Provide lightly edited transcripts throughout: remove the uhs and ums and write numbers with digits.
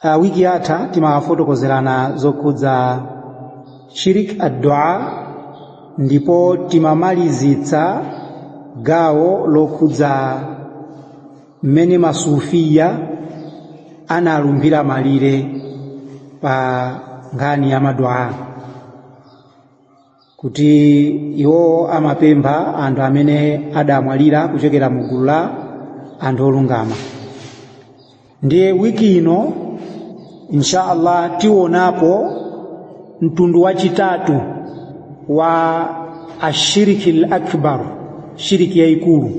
Wiki yatha timafotokozerana zokhudza shirik addua, ndipo timamalizitsa gawo lokhudza mmene masufiya analumphira malire pa nkhani ya madua, kuti iwo amapempha anthu amene adamwalira kuchokera mu gulu la anthu olungama. Ndiye wiki ino insha Allah tionapo mtundu wachitatu wa ashiriki al-akbar, shiriki yayikulu.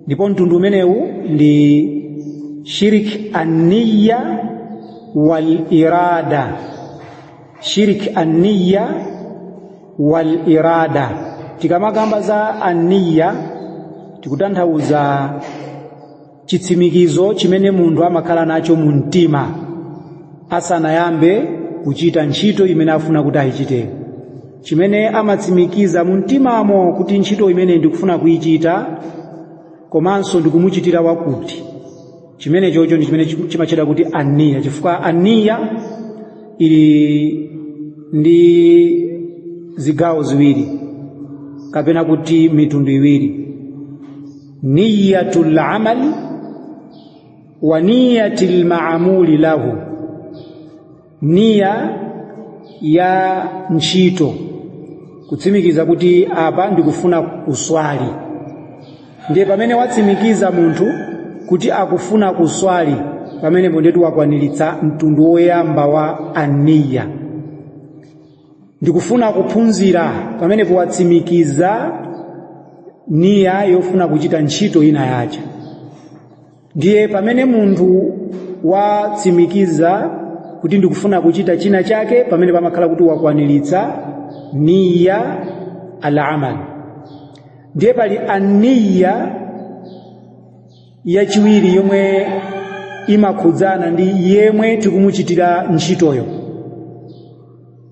Ndipo mtundu umenewu ndi shirik an-niyya wal irada. Shirik an-niyya wal irada. Tikamakamba za an-niyya tikutanthauza chitsimikizo chimene munthu amakhala nacho mu mtima asanayambe kuchita ntchito imene afuna kuti ayichite, chimene amatsimikiza mu mtimamo kuti ntchito imene ndikufuna kuyichita komanso ndikumuchitira wakuti, chimene chocho ndi chimene chimatchedwa kuti aniya, chifukwa aniya ili ndi zigawo ziwiri kapena kuti mitundu iwiri: niyatul amal wa niyatil maamuli lahu. Niya ya ntchito, kutsimikiza kuti apa ndikufuna kuswali. Ndiye pamene watsimikiza munthu kuti akufuna kuswali, pamenepo ndetu wakwaniritsa mtundu woyamba wa aniya. Ndikufuna kuphunzira, pamenepo watsimikiza niya yofuna kuchita ntchito ina yacha. Ndiye pamene munthu watsimikiza kuti ndikufuna kuchita china chake, pamene pamakhala kuti wakwaniritsa niya al-amal. Ndiye pali aniya yachiwiri yomwe imakhudzana ndi yemwe tikumuchitira ntchitoyo,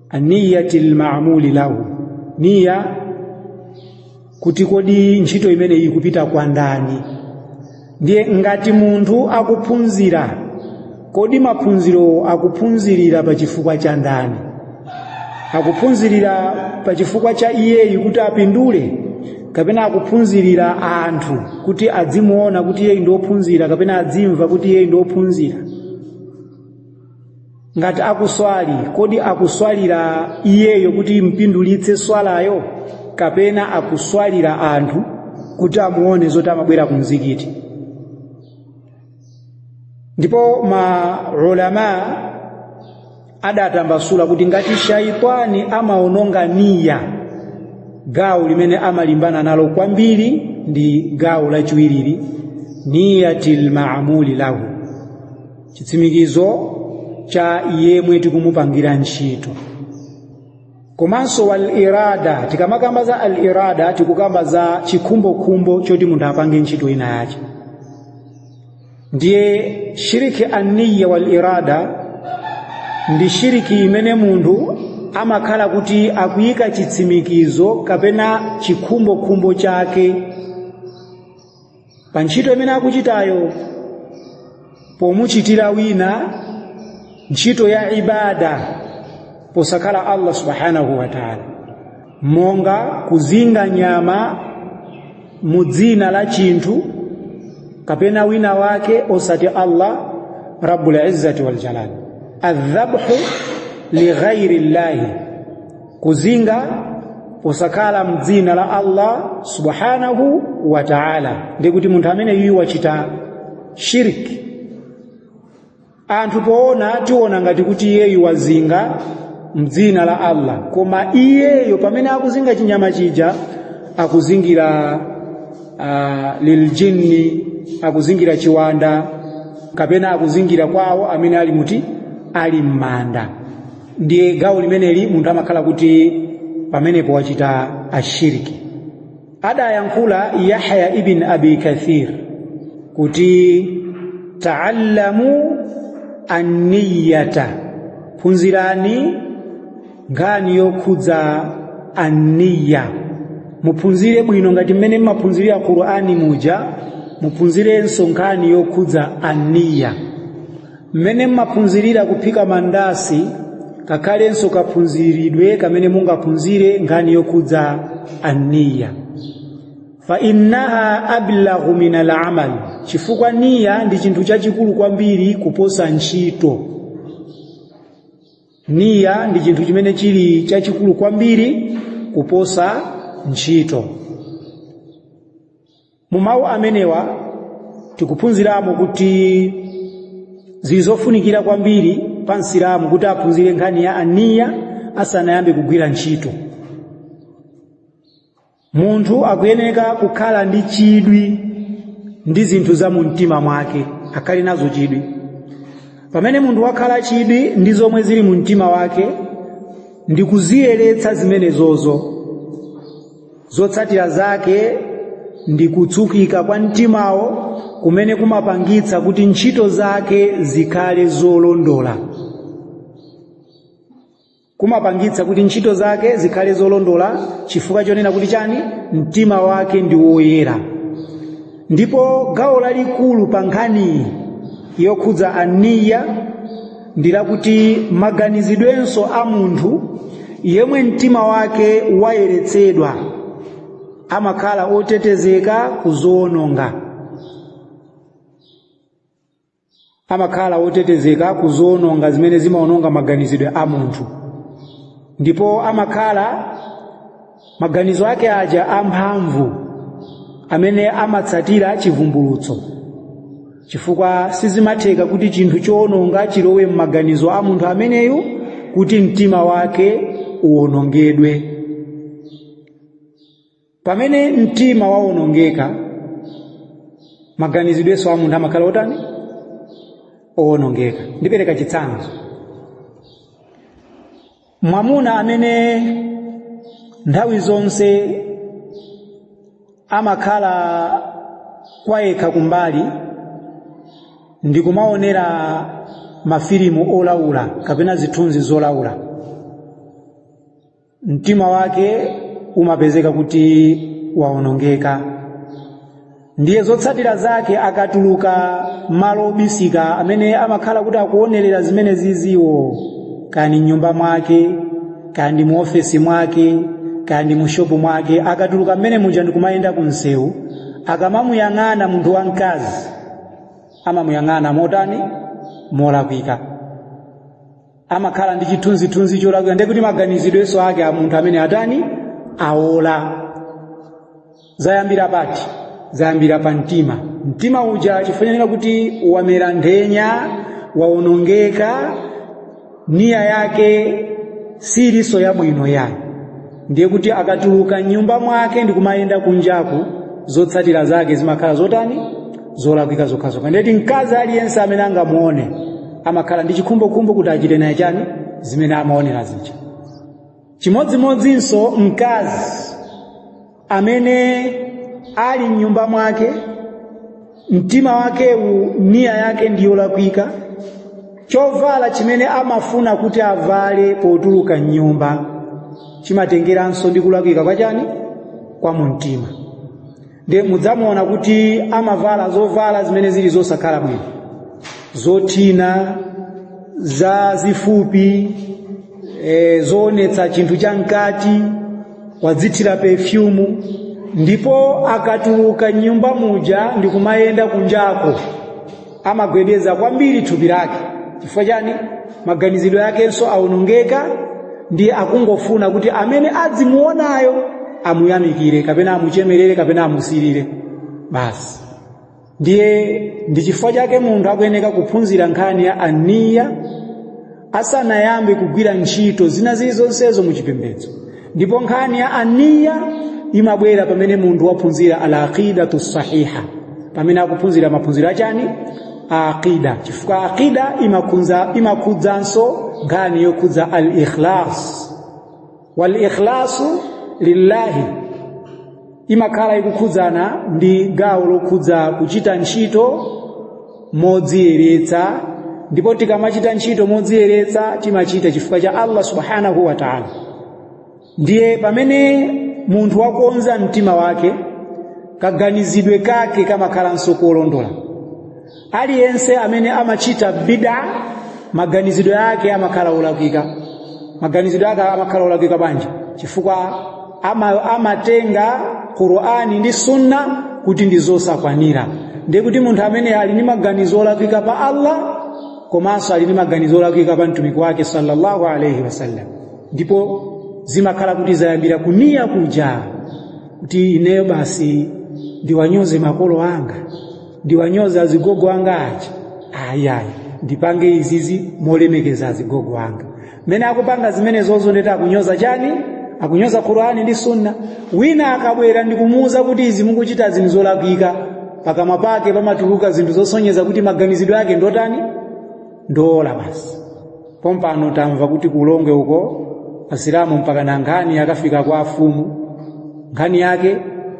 aniyatil maamuli lahu, niya kuti kodi ntchito imene ikupita kwa ndani. Ndiye ngati munthu akuphunzira, kodi maphunziro akuphunzirira pa chifukwa cha ndani? Akuphunzirira pa chifukwa cha iyeyu kuti apindule, kapena akuphunzirira anthu kuti adzimuona kuti iyeyu ndi wophunzira, kapena adzimva kuti iyeyu ndi wophunzira? Ngati akuswali, kodi akuswalira iyeyo kuti impindulitse swalayo, kapena akuswalira anthu kuti amuone zoti amabwera ku mzikiti? Ndipo ma ulama adatambasula kuti ngati shaitani amaononga niya, gawo limene amalimbana nalo kwambiri ndi gawo lachiwiriri, niyatil maamuli lahu, chitsimikizo cha yemwe tikumupangira ntchito. Komanso wal irada, tikamakamba za al irada tikukamba za chikhumbokhumbo choti munthu apange ntchito ina yache. Ndiye shiriki anniya wal irada ndi shiriki imene munthu amakhala kuti akuyika chitsimikizo kapena chikhumbokhumbo chake pa ntchito imene akuchitayo, pomuchitira wina ntchito ya ibada posakhala Allah subhanahu wa ta'ala, monga kuzinga nyama mu dzina la chinthu kapena wina wake osati Allah rabbul izzati wal jalal. Adhabhu li ghairi llahi, kuzinga posakhala mdzina la Allah subhanahu wa ta'ala. Ndikuti munthu amene yuyu wachita shirki. Anthu poona tiona ngati kuti iyeyu wazinga mdzina la Allah, koma iyeyo pamene akuzinga chinyama chija akuzingira liljinni, akuzingira chiwanda, kapena akuzingira kwawo amene ali muti ali m'manda. Ndiye gawo limeneli munthu amakhala kuti pamenepo wachita ashiriki. Adayankhula Yahya ibn Abi Kathir kuti ta'allamu anniyata, phunzirani nkhani yokhudza anniya, muphunzire bwino ngati mmene mmaphunzirira Qur'ani muja, muphunzirenso nkhani yokhudza anniya. Mmene mmaphunzirira kuphika mandasi, kakhalenso kaphunziridwe kamene mungaphunzire nkhani yokhudza aniya. Fa innaha ablaghu min al-amal, chifukwa niya ndi chinthu chachikulu kwambiri kuposa ntchito. Niya ndi chinthu chimene chili chachikulu kwambiri kuposa ntchito. Mu mawu amenewa tikuphunziramo kuti zili zofunikira kwambiri pa Msilamu kuti aphunzire nkhani ya aniya asanayambe kugwira ntchito. Munthu akuyeneka kukhala ndi chidwi ndi zinthu za mu mtima mwake, akhale nazo chidwi. Pamene munthu wakhala chidwi ndi zomwe zili mu mtima wake ndi kuziyeretsa zimenezozo, zotsatira zake ndi kutsukika kwa mtimawo kumene kumapangitsa kuti ntchito zake zikhale zolondola. Kumapangitsa kuti ntchito zake zikhale zolondola chifukwa chonena kuti chani? Mtima wake ndi woyera. Ndipo gawo lalikulu pa nkhaniyi yokhudza aniya ndi lakuti maganizidwenso a munthu yemwe mtima wake wayeretsedwa amakhala otetezeka ku zowononga. Amakhala otetezeka ku zowononga zimene zimawononga maganizidwe a munthu, ndipo amakhala maganizo ake aja amphamvu amene amatsatira chivumbulutso, chifukwa sizimatheka kuti chinthu chowononga chilowe m'maganizo a munthu ameneyu kuti mtima wake uwonongedwe. Pamene mtima wawonongeka, maganizidwenso a munthu amakhala otani? Owonongeka. Ndipereka chitsanzo. Mwamuna amene nthawi zonse amakhala kwayekha kumbali ndi kumaonera mafilimu olaula kapena zithunzi zolaula, mtima wake umapezeka kuti waonongeka. Ndiye zotsatira zake, akatuluka malo obisika amene amakhala kuti akuonerera zimene ziziwo, kani mnyumba mwake, kani mu ofesi mwake, kani mu shopu mwake, akatuluka mmene muja ndikumayenda ku msewu, akamamuyang'ana munthu wamkazi amamuyang'ana motani? Molakwika. Amakhala ndi chithunzithunzi cholakwika. Ndiye kuti maganizidwenso ake a munthu amene atani? Awola. Zayambira pati? Zayambira pa mtima. Mtima uja chifanyanira kuti wamera nthenya, waonongeka, niya yake siliso yabwino yayi. Ndiye kuti akatuluka mnyumba mwake ndi kumayenda kunjaku, zotsatira zake zimakhala zotani? Zolakwika zokhazokha. Ndiye kuti mkazi aliyense amene angamuone amakhala ndi chikhumbokhumbo kuti achite naye chani? Zimene amaonera zija. Chimodzimodzinso mkazi amene ali mnyumba mwake, mtima wakewu niya yake ndiyolakwika, chovala chimene amafuna kuti avale potuluka mnyumba chimatengeranso ndi kulakwika kwa chani? Kwa mumtima. Ndiye mudzamuona kuti amavala zovala zimene zili zosakhala bwino, zothina, za zifupi, zoonetsa chinthu cha mkati, wadzithira perfume, ndipo akatuluka nyumba muja ndi kumayenda kunjako amagwedeza kwambiri thupi lake. Chifukwa chani? Maganizidwe akenso awonongeka, ndi akungofuna kuti amene adzimuonayo amuyamikire kapena amuchemerere kapena amusirire basi. Ndiye ndi chifukwa chake munthu akuyeneka kuphunzira nkhani ya aniya asanayambe kugwira ntchito zina zilizonsezo mu chipembedzo. Ndipo nkhani ya aniya imabwera pamene munthu waphunzira al-aqidatu sahiha, pamene akuphunzira maphunziro achani? Aqida. Chifukwa aqida imakhudzanso nkhani yokhudza al-ikhlas, wal-ikhlasu lillahi, imakhala ikukhudzana ndi gawo lokhudza kuchita ntchito modziyeretsa. Ndipo tikamachita ntchito modziyeretsa timachita chifukwa cha Allah subhanahu wa ta'ala. Ndiye pamene munthu wakonza mtima wake, kaganizidwe kake kamakhalanso kolondola. Aliyense amene amachita bid'a, maganizidwe ake amakhala olakwika. Maganizidwe ake amakhala olakwika bwanji? Chifukwa amatenga Qur'ani ndi Sunna kuti ndi zosakwanira. Ndiye kuti munthu amene ali ndi maganizo olakwika pa Allah, komanso ali ndi maganizo olakwika pa mtumiki wake sallallahu alaihi wasallam. Ndipo zimakhala kuti zayambira kuniya kuja, kuti ineyo basi ndiwanyoze makolo anga, ndiwanyoze azigogo anga aja, ayi, ndipange izizi molemekeza azigogo anga. Mmene akupanga zimenezozo, ndeti akunyoza chani? Akunyoza Qur'ani ndi Sunna. Wina akabwera ndikumuuza kuti izi mukuchita zinthu zolakwika, pakamwa pake pamatuluka zinthu zosonyeza kuti maganizidwe ake ndotani? Ndola basi. Pompano tamva kuti kulongwe uko asilamu mpaka na nkhani akafika kwa afumu. Nkhani yake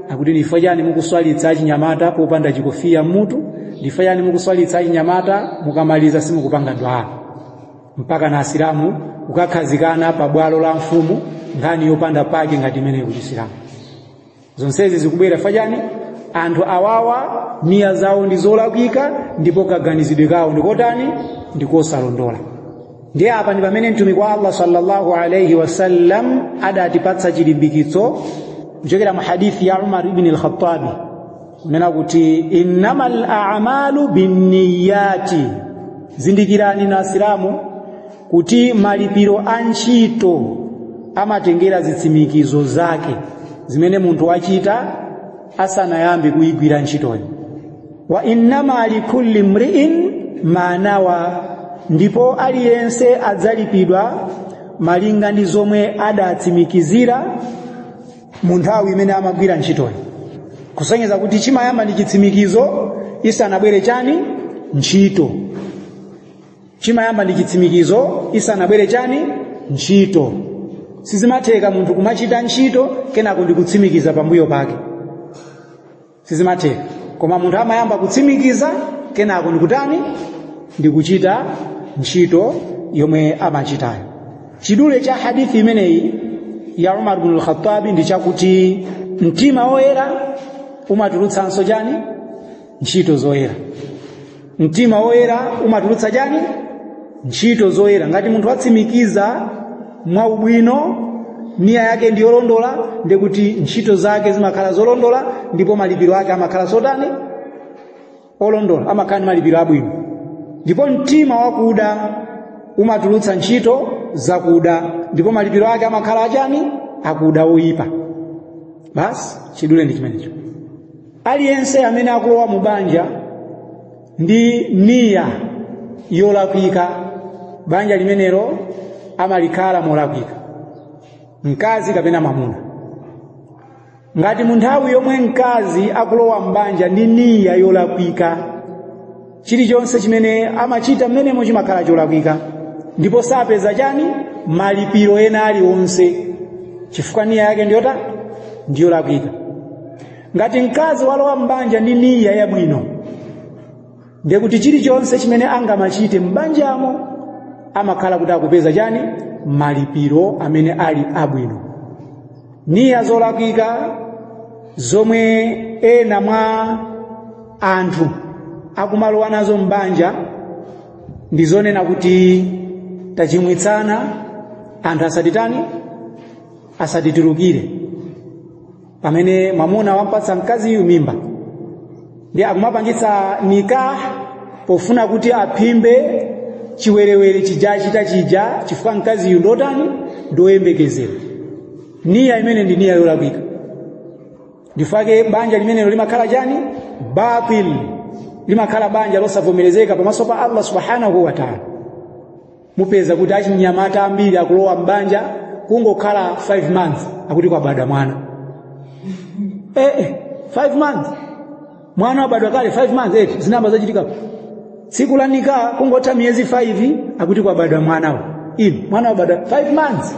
akuti, ndifukwa chani mukuswalitsa achinyamata popanda chikofiya mmutu? Ndifukwa chani mukuswalitsa achinyamata mukamaliza simukupanga dua? Mpaka na asilamu kukakhazikana pa bwalo la mfumu, nkhani yopanda pake ngati imeneyi kuchisilamu. Zonsezi zikubwera fachani? Anthu awawa niya zawo ndi zolakwika, ndipo kaganizidwe kawo ndikotani? Ndikosalondola. Ndiye apa ndi pamene mtumiki wa Allah sallallahu alaihi wasallam adatipatsa chilimbikitso kuchokera mu hadithi ya Umar ibn al-Khattabi, kunena kuti innamal a'malu binniyati. Zindikirani na asilamu kuti malipiro a ntchito amatengera zitsimikizo zake zimene munthu wachita asanayambe kuyigwira ntchitoyo. Wa innama likulli mri'in ma nawa, ndipo aliyense adzalipidwa malinga ndi zomwe adatsimikizira mu nthawi imene amagwira ntchitoyo. Kusonyeza kuti chimayamba ndi chitsimikizo isanabwere chani? Ntchito. Chimayamba ndi chitsimikizo isanabwere chani? Ntchito. Sizimatheka munthu kumachita ntchito kenako ndikutsimikiza pambuyo pake, sizimatheka. Koma munthu amayamba kutsimikiza, kenako ndikutani? Ndikuchita ntchito yomwe amachitayo. Chidule cha hadithi imeneyi ya Umar ibn al-Khattabi ndi chakuti mtima woyera umatulutsanso chani? Ntchito zoyera. Mtima woyera umatulutsa chani? Ntchito zoyera. Ngati munthu atsimikiza mwaubwino, niya yake ndi yolondola, ndikuti ntchito zake zimakhala zolondola, ndipo malipiro ake amakhala sotani? Olondola, amakhala ndi malipiro abwino. Ndipo mtima wakuda umatulutsa ntchito zakuda, ndipo malipiro ake amakhala achani? Akuda, oyipa. Basi, chidule ndi chimenecho. Aliyense amene akulowa mu banja ndi niya yolakwika, banja limenelo amalikhala molakwika, mkazi kapena mwamuna. Ngati mu nthawi yomwe mkazi akulowa mbanja ndi niya yolakwika, chilichonse chimene amachita mmenemo chimakhala cholakwika, ndipo sapeza chani? Malipiro ena aliwonse, chifukwa niya yake ndiyota ndiyolakwika. Ngati mkazi walowa mbanja ndi niya yabwino, ndiye kuti chilichonse chimene angamachite m'banjamo amakhala kuti akupeza chani? Malipiro amene ali abwino. Niya zolakwika zomwe ena mwa anthu akumalowa nazo m'banja ndi zonena kuti tachimwitsana, anthu asatitani? Asatitulukire. Pamene mwamuna wampatsa mkaziyu mimba, ndi akumapangitsa nikah pofuna kuti aphimbe chiwerewere chija chita chija, chifukwa mkaziyu ndotani? Ndoyembekezera. Niya imene ndi niya yolakwika. Ndifake banja limenelo limakhala chani? Batil. Limakhala banja losavomerezeka pamaso pa Allah subhanahu wa ta'ala. Mupeza kuti achinyamata ambiri akulowa mbanja, kungokhala 5 months akuti kwabadwa mwana. 5 months mwana wabadwa kale, 5 months eti zinamba zachitika. Tsiku la nikah kungotha miyezi 5 akuti kwabadwa mwanawo. Inu, mwana wabadwa 5 months,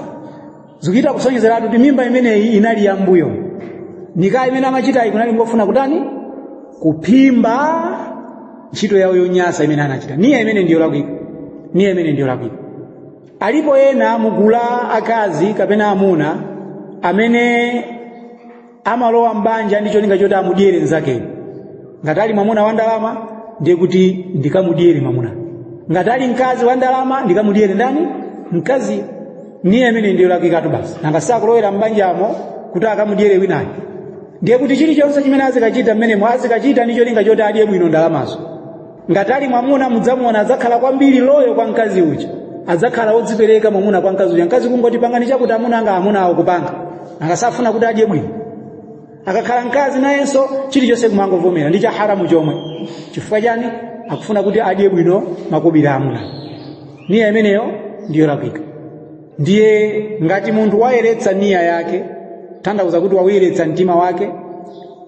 zikuita kusonyezeratu kuti mimba imeneyi inali yambuyo. Nikah imene amachitayi kunali ngofuna kutani? Kuphimba ntchito yawo yonyasa imene anachita. Niya imene ndiyo lakwika, niya imene ndiyo lakwika. Alipo ena mugula akazi kapena amuna amene amalowa mbanja ndi cholinga choti amudyere mnzakeyo. Ngati ali mwamuna wa ndalama, Ndiye kuti ndikamudyere mwamuna. Ngati ali mkazi wa ndalama, ndikamudyere ndani? Mkazi. Niya imene ndiyo lakwikatu basi. Nanga sakulowera m'banjamo kuti akamudyere winayo? Ndiye kuti chilichonse chimene azikachita mmenemo, azikachita ndi cholinga choti adye bwino ndalamazo. Ngati ali mwamuna, mudzamuona adzakhala kwambiri loyal kwa mkazi uja, adzakhala wodzipereka mwamuna kwa mkazi uja. Mkazi kungoti, "Pangani chakuti amuna anga," amuna awo kupanga. Nanga safuna kuti adye bwino? Akakhala mkazi nayenso, chilichonse kumangovomera, ndi cha haramu chomwe. Chifukwa chani? Akufuna kuti adye bwino makobiri amuna. Niya imeneyo ndiyo lakwika. Ndiye ngati munthu wayeretsa niya yake, tanthauza kuti wauyeretsa mtima wake,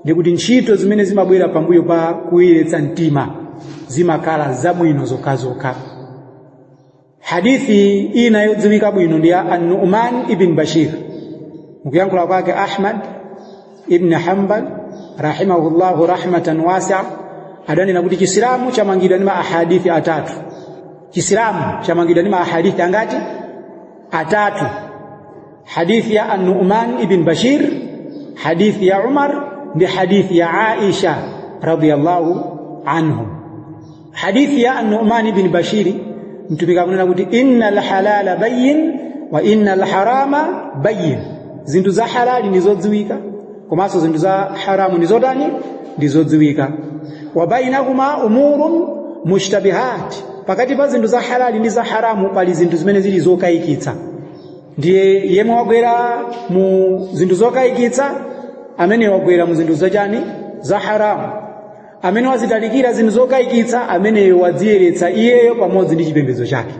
ndikuti ntchito zimene zimabwera pambuyo pa kuyeretsa mtima zimakhala zabwino zokhazokha. Hadithi ina yodziwika bwino ndi ya An-Nu'man ibn Bashir. Mukuyankhula kwake Ahmad ibn Hanbal rahimahullahu rahmatan wasi'a adanena kuti Chisilamu chamangidwa ndi ma ahadithi atatu. Chisilamu chamangidwa ndi ma ahadithi angati? Atatu. Hadithi ya An-Nu'man ibn Bashir, hadithi ya Umar ndi hadithi ya Aisha radiyallahu anhu. Hadithi ya An-Nu'man ibn Bashiri, Mtumiki akunena kuti, "Innal halala bayyin wa innal harama bayyin." Zinthu za halali ndi zodziwika, komanso zinthu za haramu ndi zotani? Ndi zodziwika. Wa bainahuma umurun mushtabihat, pakati pa zinthu za halali ndi za haramu pali zinthu zimene zili zokayikitsa. Ndiye yemwe wagwera mu zinthu zokayikitsa, amene wagwera mu zinthu zachani? Za haramu. Amene wazitalikira zinthu zokayikitsa, ameneyo wadziyeretsa iyeyo pamodzi ndi chipembedzo chake.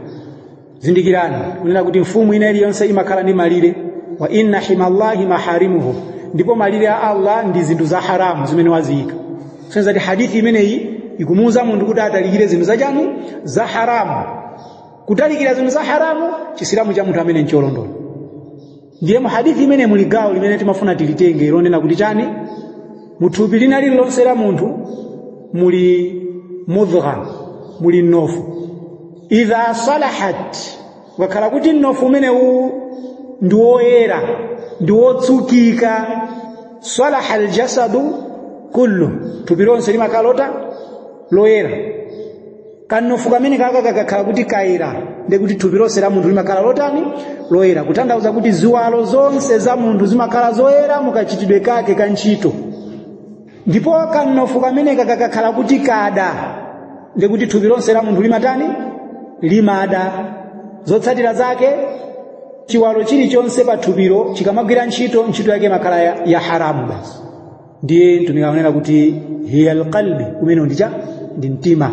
Zindikirani kunena kuti mfumu ina iliyonse imakhala ndi malire. Wa inna himallahi maharimuhu, ndipo malire a Allah ndi zinthu za haramu zimene waziyika. Kusonyeza kuti hadithi imeneyi ikumuuza munthu kuti atalikire zinthu zachani? Za haramu. Kutalikira zinthu za haramu, Chisilamu cha munthu amene ncholondola. Ndiye mu hadithi imene muli gawo limene timafuna tilitenge, lonena kuti chani? Muthupi lina lililonse la munthu muli mudgha, muli mnofu. Idha salahat, ukakhala kuti mnofu umenewu ndi woyera, ndi wotsukika, salaha aljasadu kullu, thupi lonse limakhala lota loyera. Kanofu kamene kaka kakakhala kuti kayera, ndekuti thupi lonse la munthu limakhala lotani? Loyera. Kutanthauza kuti ziwalo zonse za munthu zimakhala zoyera mukachitidwe kake ka ntchito. Ndipo kanofu kameneka kakakhala kuti kada, ndekuti thupi lonse la munthu limatani? Limada. Zotsatira zake, chiwalo chilichonse pa thupilo chikamagwira ntchito, ntchito yake imakhala ya haramu basi. Ndiye Mtumiki akunena kuti hiya alqalbi, umene ndi cha ndi mtima.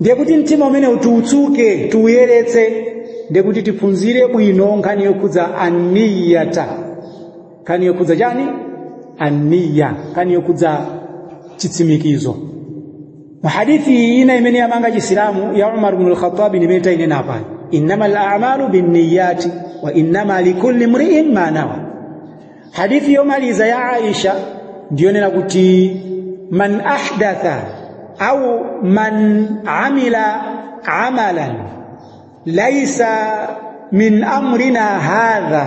Ndiye kuti mtima umene tiutsuke, tiuyeretse, ndiye kuti tiphunzire bwino nkhani yokhudza aniyata, nkhani yokhudza chani? Aniya, nkhani yokhudza chitsimikizo. Mu hadithi ina imene yamanga Chisilamu ya Umar ibn al-Khattab, imene tayinena apa, innama al-a'malu binniyati wa innama likulli mri'in ma nawa. Hadithi yomaliza ya Aisha ndiyonena kuti man ahdatha au man amila amalan laisa min amrina hadha,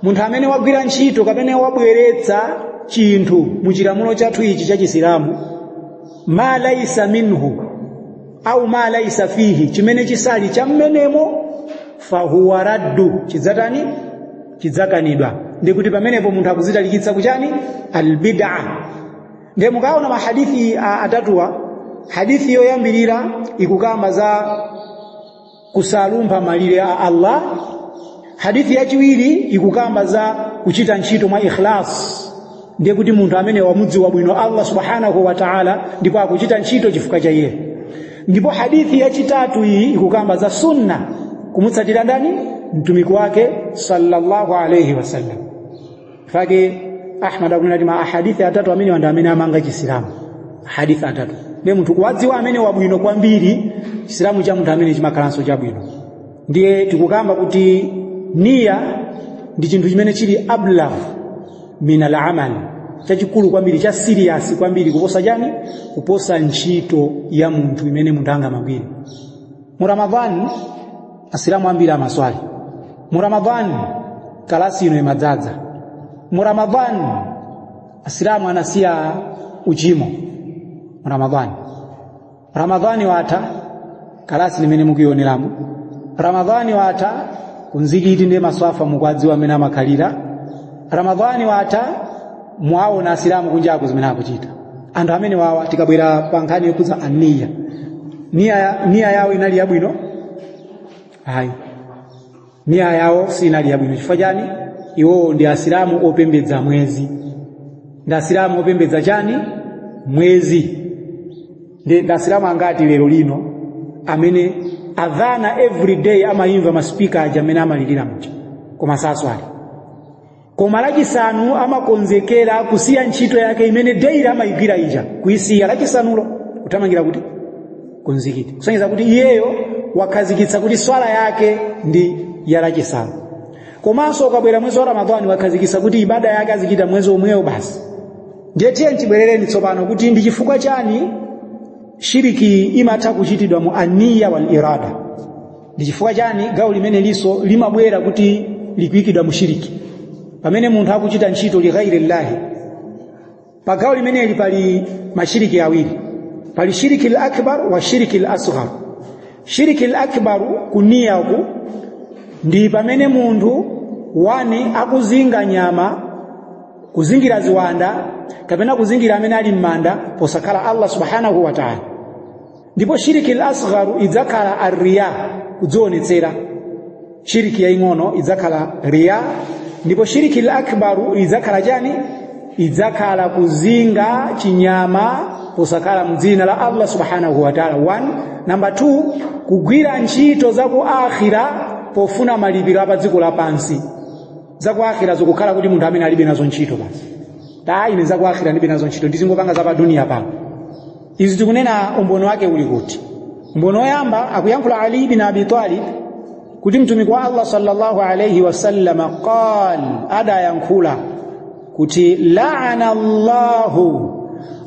munthu amene wagwira ntchito kapena wabweretsa chinthu muchilamulo chathu ichi cha Chisilamu, ma laisa minhu au ma laisa fihi, chimene chisali cha mmenemo, fahuwa raddu, chidzatani? Chidzakanidwa. Ndikuti pamenepo munthu akuzitalikitsa kuchani? Albid'a. Ndiye mukaona mahadithi atatuwa, hadithi yoyambirira ikukamba za kusalumpha malire a Allah, hadithi yachiwiri ikukamba za kuchita ntchito mwa ikhlas, ndiye kuti munthu amene wamudziwa bwino Allah subhanahu wa ta'ala ndipo akuchita ntchito chifukwa cha iye, ndipo hadithi yachitatu iyi ikukamba za sunna, kumutsatira ndani? Mtumiki wake sallallahu alayhi wasallam. Fake Ahmad akunena kuti ma ahadithi atatu amene ndi amene amanga Chisilamu, hadithi atatu. Ndiye munthu kuwadziwa amene wabwino kwambiri, Chisilamu cha munthu amene chimakhalanso chabwino. Ndiye tikukamba kuti niya ndi chinthu chimene chili ablagh min al-amal, chachikulu kwambiri, cha serious kwambiri kuposa chani? Kuposa ntchito ya munthu imene munthu angamagwire. Mu Ramadhan Asilamu ambiri amaswali. Mu Ramadhan kalasi ino imadzaza. Mu Ramadhan Asilamu anasiya uchimo mu Ramadhan. Ramadhani watha, kalasi limene mukuyioneramo, Ramadhani watha, kunzikiti ndiye maswafa mukwadziwa amene amakhalira. Ramadhani watha, mwaona Asilamu kunjaku zimene akuchita. Anthu amene wawa, tikabwera pa nkhani yokhudza aniya, niya yawo inali yabwino? Ayi, niya yawo sinali yabwino. Chifukwa chani? Iwowo ndi Asilamu opembedza mwezi. Ndi Asilamu opembedza chani? Mwezi. Ndi Asilamu angati lero lino amene adhana every day amayimva masipika aja amene amalirira muja, koma saswali? Koma Lachisanu amakonzekera kusiya ntchito yake imene daily amayigwira ija, kuyisiya Lachisanulo, kuthamangira kuti? Kunzikiti. Kusonyeza kuti iyeyo wakhazikitsa kuti swala yake ndi ya Lachisanu. Komanso ukabwera mwezi wa Ramadhani, wakhazikitsa kuti ibada yake azichita mwezi omwewo basi. Ndiye tiye tibwerereni tsopano kuti ndi chifukwa chani shiriki imatha kuchitidwa mu aniya wal irada. Ndi chifukwa chani gawo limene liso limabwera kuti likuyikidwa mu shiriki pamene munthu akuchita ntchito li ghairi llahi? Pa gawo limeneli pali mashiriki awiri. Pali shiriki al-akbar wa shiriki al-asghar. Shiriki al-akbar kuniyaku ndi pamene munthu wani akuzinga nyama, kuzingira ziwanda kapena kuzingira amene ali m'manda posakhala Allah subhanahu wa ta'ala. Ndipo shiriki al-asghar idzakhala arriya, kudzionetsera. Shiriki yaing'ono idzakhala riya, ndipo shiriki al-akbar idzakhala chani? Idzakhala kuzinga chinyama posakhala mdzina la Allah subhanahu wa ta'ala, one. Number two, kugwira ntchito za ku akhira pofuna malipiro apa dziko lapansi. Za ku akhira zikukhala kuti munthu amene alibe nazo ntchito basi. Ta ine za ku akhira ndilibe nazo ntchito, ndizingopanga za pa dunia pano. Izi tikunena umboni wake uli kuti? Umboni woyamba, akuyankhula Ali bin Abi Talib kuti Mtumiki wa Allah sallallahu alayhi wasallama qal, adayankhula kuti la'ana Allahu,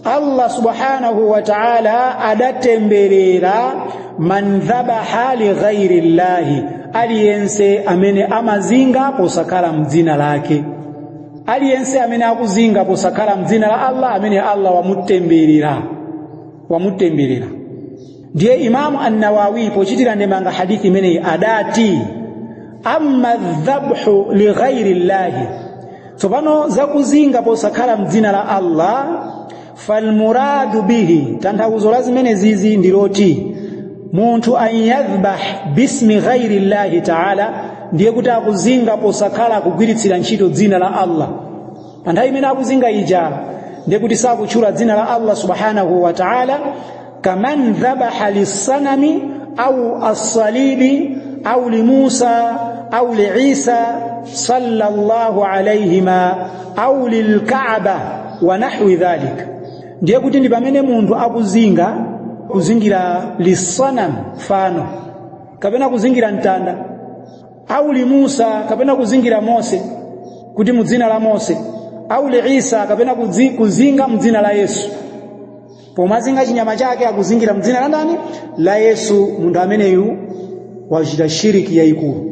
Allah subhanahu wa ta'ala adatemberera, man dhabaha li ghairi llahi, aliyense amene amazinga posakhala mdzina lake. Aliyense amene akuzinga posakhala mdzina la Allah, amene Allah wamutemberera, wamutemberera. Ndiye Imamu An-Nawawi pochitira ndemanga hadithi imeneyi adati, amma dhabhu li ghairi llahi, tsopano zakuzinga posakhala mdzina la Allah, falmuradu bihi, tanthauzo la zimene zizi ndiloti munthu an yadhbah bismi ghairi llahi taala, ndiye kuti akuzinga posakhala kugwiritsira ntchito dzina la Allah. Pa nthawi imene akuzinga ija, ndiye kuti sakutchula dzina la Allah subhanahu wa taala. Kaman dhabaha lissanami au assalibi au limusa au liisa sallallahu alayhima au lilkaaba wa nahwi dhalik, ndiye kuti ndi pamene munthu akuzinga, kuzingira lisanam, fano, kapena kuzingira mtanda, au limusa, kapena kuzingira Mose, kuti mudzina la Mose, au liisa, kapena kuzinga mdzina la Yesu. Pomazinga chinyama chake akuzingira mdzina la ndani? La Yesu. Munthu ameneyu wachita shiriki yayikulu.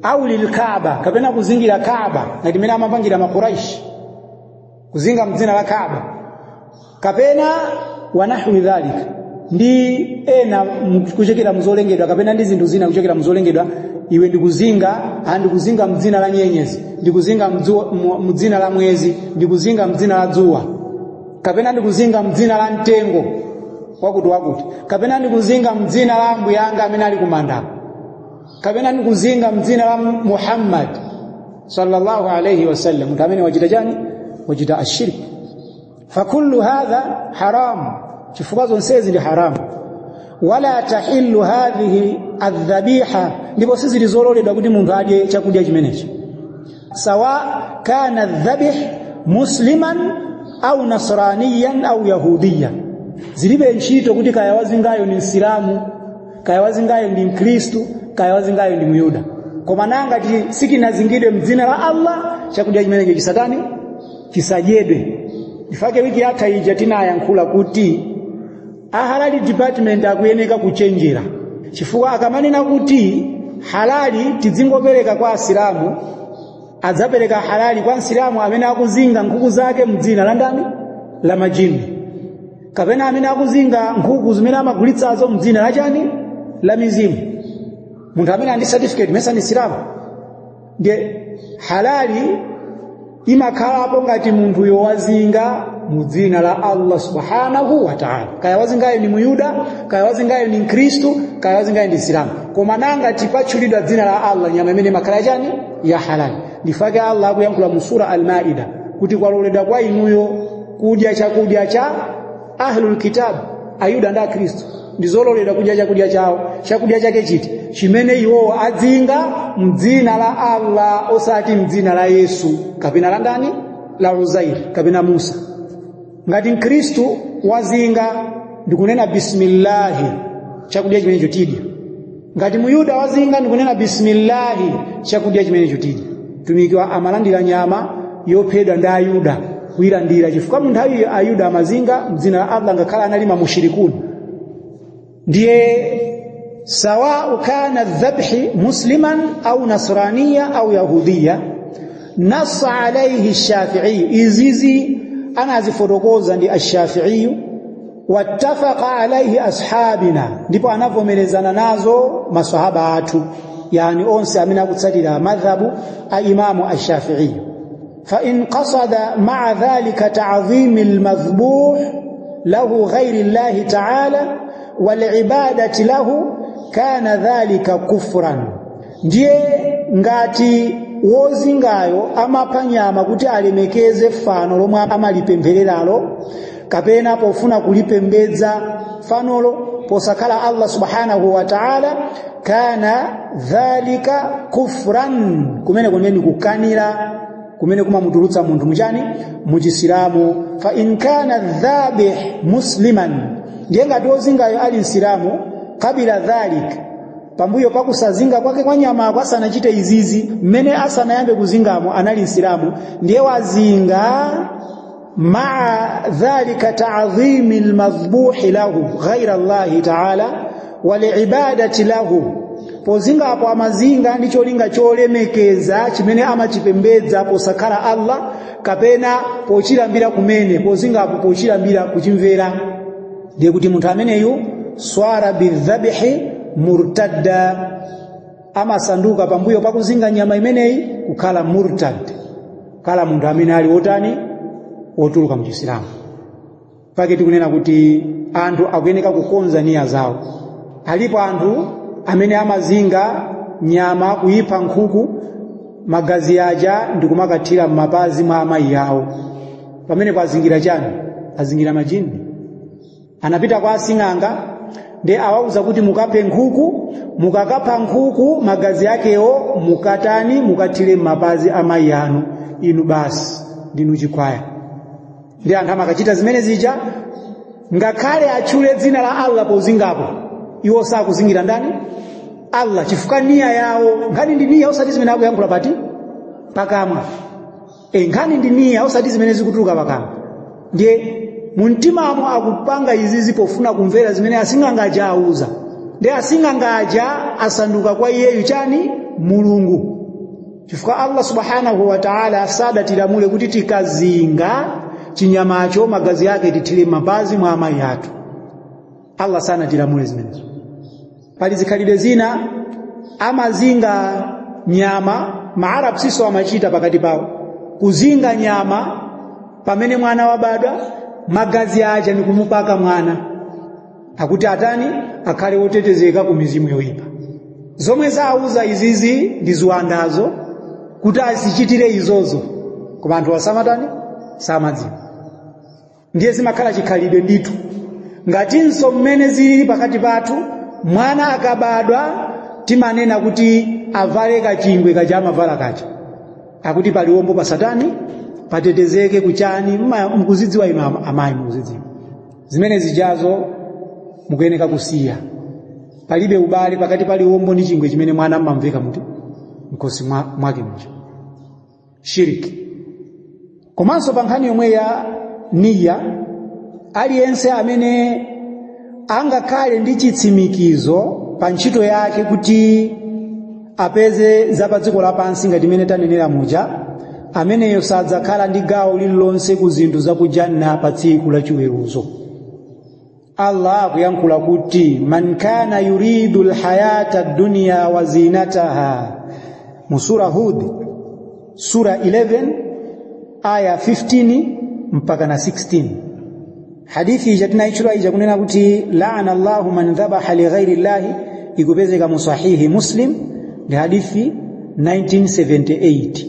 Au lilkaaba, kapena kuzingira Kaaba ngati imene amapangira Makuraishi, kuzinga mdzina la Kaaba, kapena wanahwi dhalik, ndi ena kuchokera mzolengedwa, kapena ndi zinthu zina kuchokera mzolengedwa. Iwe ndikuzinga, ndikuzinga mdzina la nyenyezi, ndikuzinga mdzina la mwezi, ndikuzinga mdzina la dzuwa, kapena ndikuzinga mdzina la mtengo wakuti wakuti, kapena ndikuzinga mdzina la ambuye anga amene ali kumanda, kapena ndikuzinga mdzina la Muhammad sallallahu alayhi wasallam. Munthu amene wachita chani? Wachita ashirk. Fakullu hadha haram, chifukwa zonsezi ndi haramu. Wala tahillu hadhihi adhabiha, ndipo sizili zololedwa kuti munthu adye chakudya chimenechi, sawa kana dhabih musliman au nasraniyan au yahudiyan. Zilibe ntchito kuti kaya wazingayo ni Msilamu, kaya wazingayo ndi Mkhristu, kaya wazingayo ndi Muyuda, koma nanga sikinazingidwe mdzina la Allah, chakudya chimenecho chisatani? Chisadyedwe. Ifake wiki yatha ija tinayankhula kuti a halali department akuyeneka kuchenjera, chifukwa akamanena kuti halali tidzingopereka kwa Asilamu, adzapereka halali kwa Msilamu amene akuzinga nkhuku zake mdzina la ndani? La majini. Kapena amene akuzinga nkhuku zimene amagulitsazo mdzina la chani? La mizimu. Munthu amene ali ndi certificate mesa ndi Msilamu. Ndiye halali imakhalapo ngati munthuyo wazinga mu dzina la Allah subhanahu wa ta'ala. Kaya wazingayo ni Muyuda, kaya wazingayo ni Mkhristu, kaya wazingayo ndi Msilamu, koma nanga tipatchulidwa dzina la Allah, nyama imene imakhala chani? Ya halali. Ndifake Allah akuyankhula mu sura Al-Maida kuti kwaloledwa kwa inuyo kudya chakudya cha ahlul kitab, Ayuda ndi Akhristu. Ndizololedwa kudya chakudya chawo. Chakudya chake chiti? Chimene iwowo adzinga mdzina la Allah, osati mdzina la Yesu kapena la ndani, la Uzairi kapena Musa. Ngati Mkhristu wazinga ndikunena bismillahi, chakudya chimenecho tidya. Ngati Muyuda wazinga ndikunena bismillahi, chakudya chimenecho tidya. Mtumiki wa amalandira nyama yophedwa ndi Ayuda, kuyilandira, chifukwa mu nthawi Ayuda amazinga mdzina la Allah ngakhale anali mamushirikuni. Ndiye sawau kana dhabhi musliman au nasraniya au yahudiya, nassa alaihi Shafi'i. Izizi anazifotokoza ndi Ash-Shafi'i, wattafaqa alaihi ashabina, ndipo anavomerezana nazo masahaba athu, yani onse amene akutsatira madhhabu a Imamu Ash-Shafi'i. Fa in qasada ma'a dhalika ta'dhim al-madhbuh lahu ghayri Allah ta'ala wal ibadati lahu kana dhalika kufran. Ndiye ngati wozingayo amapha nyama kuti alemekeze fano lomwe amalipemphereralo, kapena pofuna kulipembedza fanolo posakhala Allah subhanahu wa ta'ala, kana dhalika kufran, kumene kuneni kukanira kumene kumamutulutsa munthu muchani? Muchisilamu. Fa in kana dhabih musliman, ndiye ngati wozingayo ali Msilamu, kabila dhalik, pambuyo pakusazinga kwake kwa nyamako asanachite izizi, mmene asanayambe kuzingamo anali Msilamu, ndiye wazinga maa dhalika ta'dhimi almadhbuhi lahu ghaira Allahi ta'ala walibadati lahu, pozingapo amazinga ndi cholinga cholemekeza chimene amachipembedza posakhala Allah, kapena pochilambira kumene, pozingapo pochilambira kuchimvera, ndiye kuti munthu ameneyu swara bidhabihi murtadda, amasanduka pambuyo pakuzinga nyama imeneyi kukhala murtad, kukhala munthu amene ali wotani? Wotuluka muchisilamu. Pake tikunena kuti anthu akuyeneka kukonza niya zawo. Alipo anthu amene amazinga nyama, kuyipha nkhuku, magazi aja ndikumakathira m'mapazi mwa amayi awo. Pamenepo azingira chani? Azingira majini. Anapita kwa asing'anga ndi awauza kuti mukaphe nkhuku, mukakapha nkhuku magazi akewo mukatani? Mukathire m'mapazi amayi anu, inu basi ndinu chikwaya. Ndi anthu amakachita zimene zija, ngakhale atchule dzina la Allah pozingapo, iwo sakuzingira ndani? Allah, chifukwa niya yawo, nkhani ndi niya, osati zimene akuyankhula pati pakamwa. Nkhani ndi niya, osati zimene zikutuluka pakamwa. Ndiye mumtimamo akupanga izizi pofuna kumvera zimene asing'anga aja auza, ndi asing'anga aja asanduka kwa iyeyu chani? Mulungu. Chifukwa Allah subhanahu wa ta'ala sadatilamule kuti tikazinga chinyamacho magazi ake tithire mapazi mwa amayi athu. Allah sanatilamule zimenezo. Pali zikhalidwe zina amazinga nyama, Maarabu siso amachita pakati pawo, kuzinga nyama pamene mwana wabadwa, magazi aja ni kumupaka mwana, akuti atani? Akhale wotetezeka ku mizimu yoyipa. Zomwe zauza izizi ndi ziwandazo kuti azichitire izozo, koma anthu asamatani? Samadziwa. Ndiye zimakhala chikhalidwe ndithu. Ngatinso mmene zilili pakati pathu, mwana akabadwa timanena kuti avale kachingwe kaja amavala kaja, akuti paliwombo pa satani patetezeke kuchani. Mukuzidziwa inu amayi, mukuzidziwa zimene zijazo, mukuyeneka kusiya. Palibe ubale pakati pa liwombo ndi chingwe chimene mwana mmamveka muti mkhosi mwake muja. Shiriki. Komanso pa nkhani yomwe ya niya, aliyense amene angakhale ndi chitsimikizo pa ntchito yake kuti apeze za pa dziko lapansi ngati imene tanenera muja, ameneyo sadzakhala ndi gawo lililonse ku zinthu za ku janna pa tsiku la chiweruzo. Allah akuyankhula kuti man kana yuridu lhayata dunya wa zinataha, mu Sura Hud, sura 11 aya 15 mpaka na 16. Hadithi ija tinayitchula ija kunena kuti laana Allahu man dhabaha li ghairi llahi, ikupezeka mu Sahihi Muslim, ndi hadithi 1978.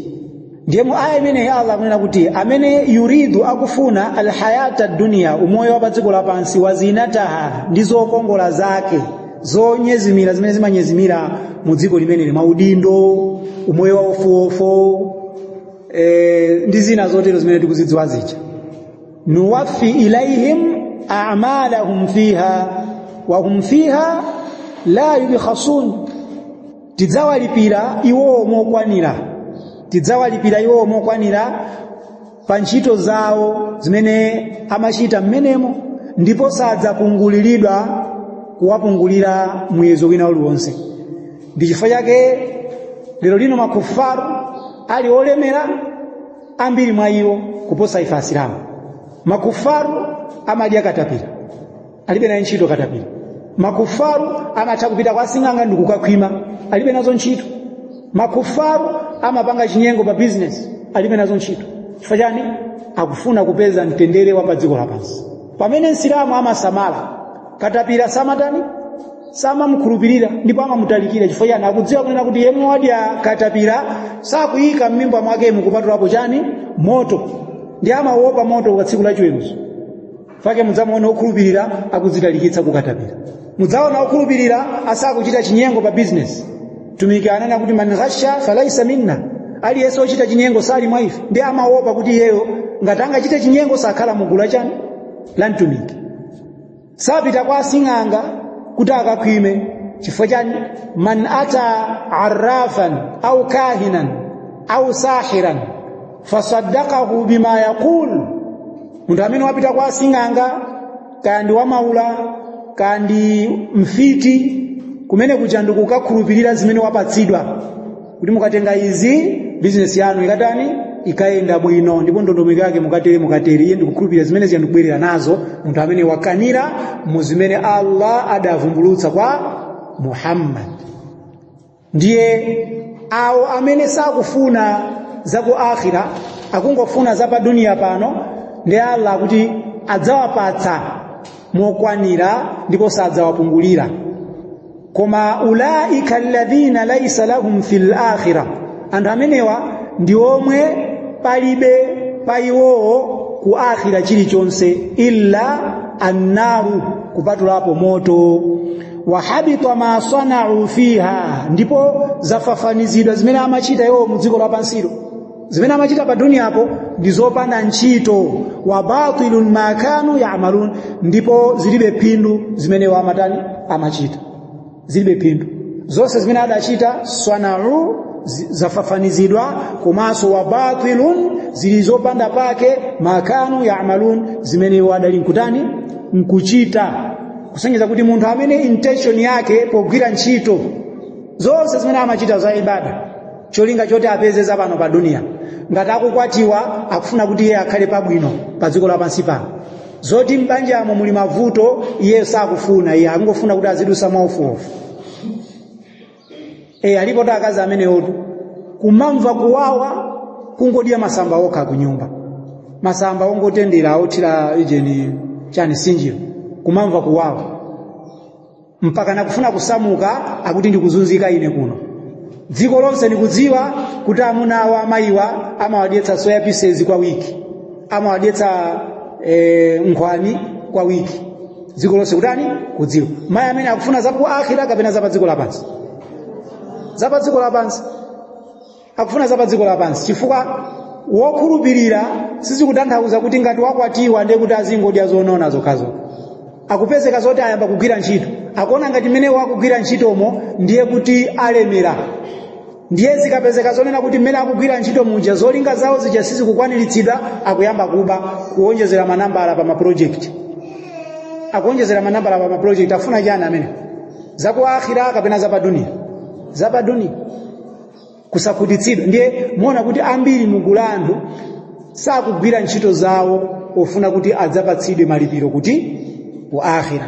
Ndiye mu aya imeneyi Allah akunena kuti amene yuridu, akufuna, alhayata dunya, umoyo wa pa dziko lapansi, wa zinataha, ndi zokongola zake zonyezimira zimene zimanyezimira mu dziko limeneli, maudindo, umoyo wa ofuofo, ndi zina zotero zimene tikuzidziwa zija, nuwaffi ilaihim a'malahum fiha wa hum fiha la yubkhasun, tidzawalipira iwowo mokwanira, tidzawalipira iwowo mokwanira pa ntchito zawo zimene amachita mmenemo, ndipo sadzapunguliridwa kuwapungulira muyezo wina uliwonse. Ndi chifukwa chake lero lino makufaru ali olemera ambiri mwa iwo kuposa ife Asilamu. Makufaru amadya katapira, alibe naye ntchito katapira. Makufaru amatha kupita kwa sing'anga ndi kukakhwima, alibe nazo ntchito. Makufaru amapanga chinyengo pa business, alibe nazo ntchito. Chifukwa chani? Akufuna kupeza mtendere wa pa dziko lapansi. Pamene Msilamu amasamala katapira, samatani, samamkhulupirira ndipo amamutalikira. Chifukwa chani? Akudziwa kunena kuti yemwe wadya katapira sakuyika m'mimba mwake mukupatulapo chani? Moto. Ndi amaopa moto pa tsiku la chiweruzo. Fake mudzamuona okhulupirira akudzitalikitsa kukatapira, mudzaona okhulupirira asakuchita chinyengo pa business. Mtumiki anena kuti man ghasha falaisa minna, aliyense ochita chinyengo sali mwa ife. Ndi amaopa kuti iyeyo ngati angachite chinyengo sakhala mugulu lachani? La Mtumiki. Sapita kwa asing'anga kuti akakhwime. Chifukwa chani? Man ata arrafan au kahinan au sahiran fasaddaqahu bima yaqul, munthu amene wapita kwa asing'anga, kaya ndi wamaula kaya ndi mfiti, kumene kuja ndikukakhulupirira zimene wapatsidwa kuti mukatenga izi bizinesi yanu ikatani? Ikayenda bwino, ndipo ndondomeko yake mukatere mukatere, iye ndikukhulupirira zimene ziya ndikubwerera nazo, munthu amene wakanira mu zimene Allah adavumbulutsa kwa Muhammad. Ndiye awo amene sakufuna za ku akhira, akungofuna za pa duniya pano, ndi Allah akuti adzawapatsa mokwanira ndipo sadzawapungulira. Koma ulaika alladhina laisa lahum fil akhira, anthu amenewa ndi omwe palibe pa iwowo ku akhira chilichonse, illa annaru, kupatulapo moto, wa habita ma sanau fiha, ndipo zafafanizidwa zimene amachita iwowo mu dziko lapansilo. Zimene amachita pa duniyapo ndi zopanda ntchito. Wa batilun ma kanu ya'malun, ndipo zilibe phindu zimene iwo amatani? Amachita, zilibe phindu. Zonse zimene adachita, sanau, zafafanizidwa, komanso wa batilun, zili zopanda pake, ma kanu ya'malun, zimene iwo adali nkutani? Nkuchita. Kusonyeza kuti munthu amene intention yake pogwira ntchito zonse zimene amachita za ibada, cholinga choti apeze za pano pa dunia, ngati akukwatiwa akufuna kuti iye akhale pabwino pa dziko lapansi pano, zoti m'banjamo muli mavuto iye sakufuna, iye akungofuna kuti azidusa mwaufuofu. Alipo ta akazi amenewotu, kumamva kuwawa kungodya masamba okha kunyumba, masamba ongotendera othira ijeni chani, sinjiro, kumamva kuwawa mpaka nakufuna kusamuka, akuti ndikuzunzika ine kuno. Dziko lonse ndikudziwa kuti amuna awo amayiwa amawadyetsa soya pieces kwa wiki, amawadyetsa nkhwani kwa wiki. Dziko lonse kutani? Kudziwa. Mayi amene akufuna za ku akhira kapena za pa dziko lapansi? Za pa dziko lapansi. Akufuna za pa dziko lapansi, chifukwa wokhulupirira sizikutanthauza kuti ngati wakwatiwa ndiye kuti azingodya zonona zokhazokha. Akupezeka zoti ayamba kugwira ntchito, akuona ngati mmene wakugwira ntchitomo ndiye kuti alemera. Ndiye zikapezeka zonena kuti mmene akugwira ntchito muja zolinga zawo zija sizikukwaniritsidwa, akuyamba kuba, kuwonjezera manambala pa maproject, akuwonjezera manambala pa maproject. Afuna chani amene? Za ku akhira kapena za pa dunia? Za pa dunia, kusakhutitsidwa. Ndiye muona kuti ambiri mugulu la anthu sakugwira ntchito zawo pofuna kuti adzapatsidwe malipiro kuti Ku akhira.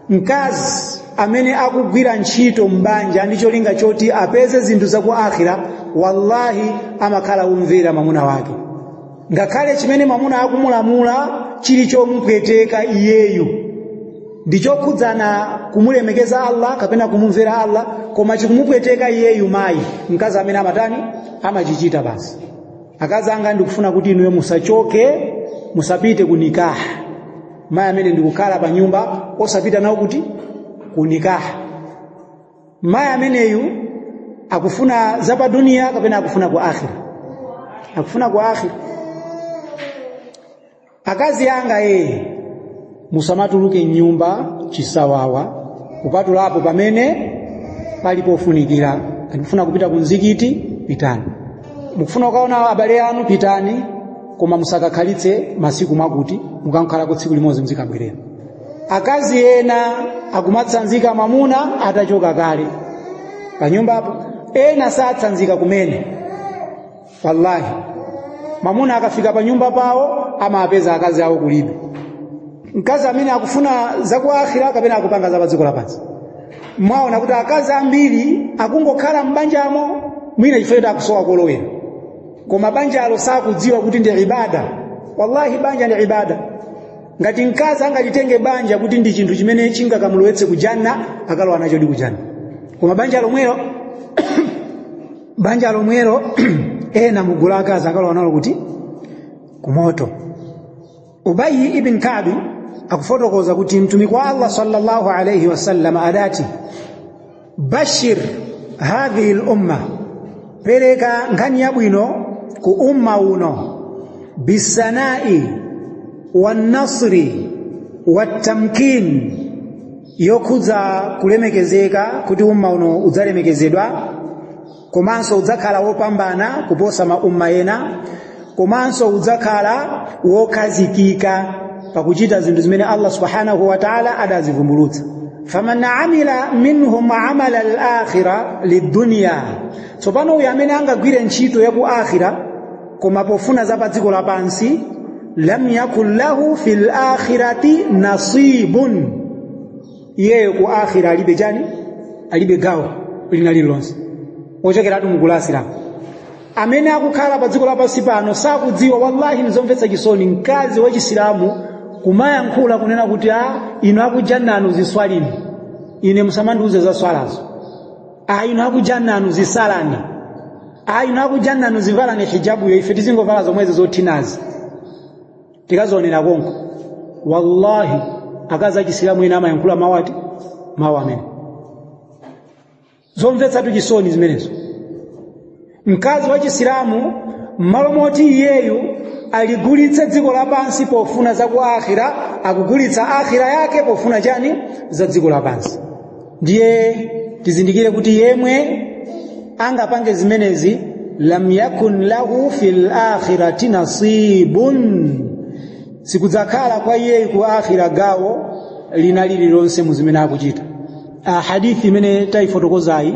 Mkazi amene akugwira ntchito m'banja ndi cholinga choti apeze zinthu za ku akhira, wallahi amakhala womvera mwamuna wake, ngakhale chimene mwamuna akumulamula chili chomupweteka iyeyu, ndi chokhudzana kumulemekeza Allah kapena kumumvera Allah, koma chikumupweteka iyeyu mayi, mkazi amene amatani? Amachichita basi. Akazi anga, ndikufuna kuti inuyo musachoke, musapite ku nikaha. Mayi amene ndikukhala pa nyumba osapita nawo kuti? Ku nikaha. Mayi ameneyu akufuna za pa duniya kapena akufuna ku akhira? Akufuna ku akhira. Akazi anga, ee, musamatuluke mnyumba chisawawa, kupatulapo pamene pali pofunikira. Mukufuna kupita ku mzikiti, pitani. Mukufuna kukaona abale anu, pitani, koma musakakhalitse masiku mwakuti mukankhalako tsiku limodzi, mzikabwerera. Akazi ena akumatsanzika mwamuna atachoka kale panyumbapo, ena satsanzika kumene. Wallahi, mwamuna akafika pa nyumba pawo amapeza akazi awo kulibe. Mkazi amene akufuna zaku akhira kapena akupanga za pa dziko lapansi? Mwaona kuti akazi ambiri akungokhala m'banjamo mwina chifukwa choti akusowa kolowera, koma banjalo sakudziwa kuti ndi ibada. Wallahi, banja ndi ibada. Ngati mkazi angalitenge banja kuti ndi chinthu chimene chingakamulowetse ku janna, akalowa nacho di ku janna. Koma banja lomwelo ena mugulu akazi akalowa nalo kuti? Kumoto. Ubayi ibn Kabi akufotokoza kuti Mtumiki wa Allah sallallahu alayhi wasallam adati: "Bashir hadhihi lumma," pereka nkhani yabwino ku umma uno, "bisanai wannasri wattamkin," yokhudza kulemekezeka, kuti umma uno udzalemekezedwa, komanso udzakhala wopambana kuposa maumma ena, komanso udzakhala wokhazikika pakuchita zinthu zimene Allah subhanahu wa ta'ala adazivumbulutsa. "Faman amila minhum amala al-akhira lidunya," tsopano uyu amene angagwire ntchito ya ku akhira koma pofuna za pa dziko lapansi, "lam yakun lahu fil akhirati nasibun," iyeyo ku akhira alibe chani? Alibe gawo lina lililonse. Ochokeratu mugulu asilamu amene akukhala pa dziko lapansi pano sakudziwa. Wallahi, nizomvetsa chisoni mkazi wa Chisilamu kumayankhula kunena kuti, "A inu akujannanu ziswalini, ine musamandiuze za swalazo. A inu akujannanu zisalani. A inu akujannanu zivalani hijabuyo, ife tizingovala zomwezi zothinazi, tikazionera konko." Wallahi, akazi achisilamu ena amayankhula mawu ati? Mawu amene zomvetsatu chisoni zimenezo. Mkazi wa Chisilamu, m'malo moti iyeyu aligulitse dziko lapansi pofuna za ku akhira, akugulitsa akhira yake pofuna chani? Za dziko lapansi. Ndiye tizindikire kuti yemwe angapange zimenezi, lam yakun lahu fil akhirati nasibun, sikudzakhala kwa iyeyu ku akhira gawo lina lililonse mu zimene akuchita. Hadithi imene tayifotokozayi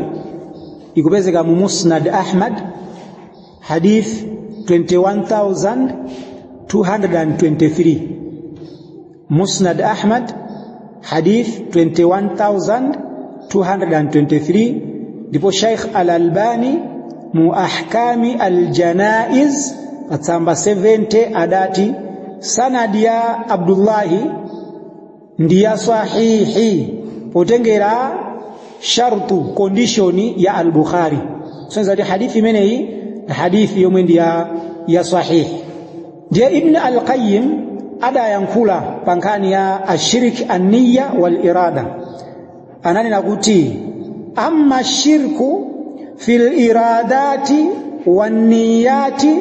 ikupezeka mu Musnad Ahmad, hadith 21223, Musnad Ahmad, hadith 21223. Ndipo Sheikh Al-Albani mu Ahkami Aljanaiz patsamba 70 adati sanadi ya Abdullahi ndi ya sahihi, potengera shartu, condition ya Al-Bukhari, kusonyeza kuti hadithi imeneyi ndi hadithi yomwe ndi ya sahihi. Ndiye Ibn Al-Qayyim adayankhula pa nkhani ya ashirik anniya wal irada, ananena kuti amma shirku fil iradati wanniyati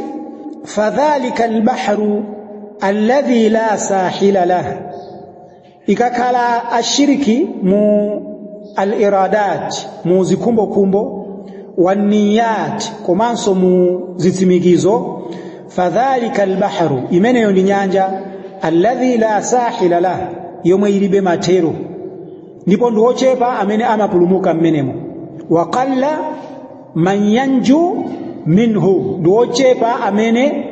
fadhalika albahru alladhi la sahila lah. Ikakhala ashiriki mu al-iradat, mu zikhumbokhumbo, wanniyat, komanso mu zitsimikizo, fadhalika albahru, imeneyo ndi nyanja, alladhi la sahila lah, yomwe ilibe mathero, ndipo ndi ochepa amene amapulumuka mmenemo. Wa qalla man yanju minhu, ndi ochepa amene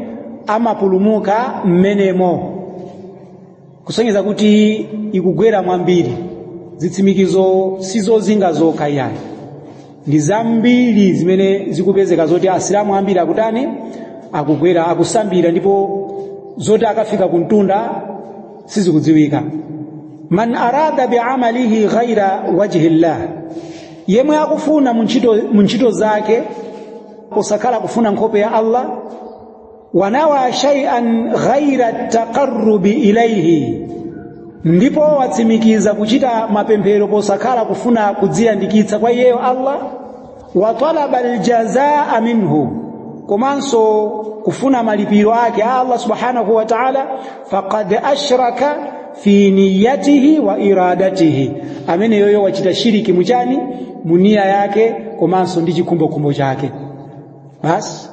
amapulumuka mmenemo. Kusonyeza kuti ikugwera mwambiri. Zitsimikizo sizozinga zokha iyayi, ndi zambiri zimene zikupezeka zoti Asilamu ambiri akutani, akugwera, akusambira, ndipo zoti akafika kumtunda sizikudziwika. Man arada biamalihi ghaira wajhi llah, yemwe akufuna mu ntchito zake posakhala kufuna nkhope ya Allah, wanawa shay'an ghaira taqarrubi ilaihi, ndipo watsimikiza kuchita mapemphero posakhala kufuna kudziyandikitsa kwa iyeyo Allah, wa talaba aljazaa minhu, komanso kufuna malipiro ake a Allah subhanahu wa ta'ala, faqad ashraka fi niyatihi wa iradatihi, amene yoyo wachita shiriki muchani, muniya yake komanso ndi chikhumbokhumbo chake. Basi,